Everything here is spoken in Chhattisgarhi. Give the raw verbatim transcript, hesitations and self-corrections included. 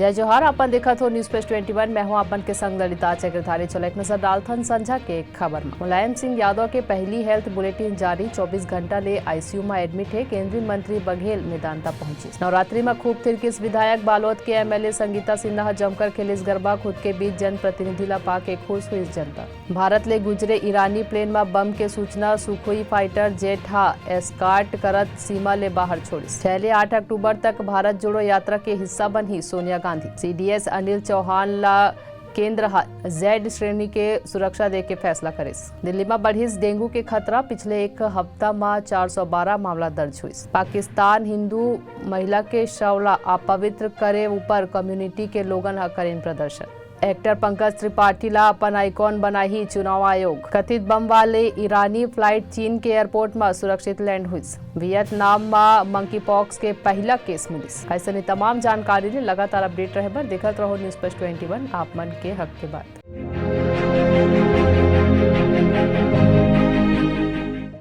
जय जोहार, अपन देखत हो News Flash twenty one, मैं हूं अपन के संग ललिता चक्रधारी। चलो एक नजर डालथन संझा के खबर म। मुलायम सिंह यादव के पहली health bulletin जारी, चौबीस घंटा ले ICU म admit हे, केंद्रीय मंत्री बघेल मैदान तक पहुंचिस। नवरात्रि म खूब थिरकिस विधायक, बालोद के MLA संगीता सिन्हा ह जमकर खेलिस गरबा, खुद के बीच जनप्रतिनिधि ला पाके खुश हुई जनता। भारत ले गुजरे ईरानी plane म बम के सूचना, सुखोई fighter jet ह escort करत सीमा ले बाहर छोड़िस। छह ले आठ अक्टूबर तक भारत जोड़ो यात्रा के हिस्सा बनही सोनिया गांधी। CDS अनिल चौहान ला केंद्र ह Z श्रेणी के सुरक्षा दे के फैसला करिस। दिल्ली म बढ़िस डेंगू के खतरा, पिछले एक हफ्ता म चार सौ बारह मामला दर्ज हुइस। पाकिस्तान हिंदू महिला के शव ला अपवित्र करे ऊपर community के लोगन ह करिन प्रदर्शन। Actor पंकज त्रिपाठी ला अपन icon बनाही चुनाव आयोग। कथित बम वाले ईरानी flight चीन के airport म सुरक्षित land हुइस। वियतनाम म monkeypox के पहिला case मिलिस। अइसने तमाम जानकारी ले लगातार update रहे बर देखत रहो News Flash twenty one, आप मन के हक के बात।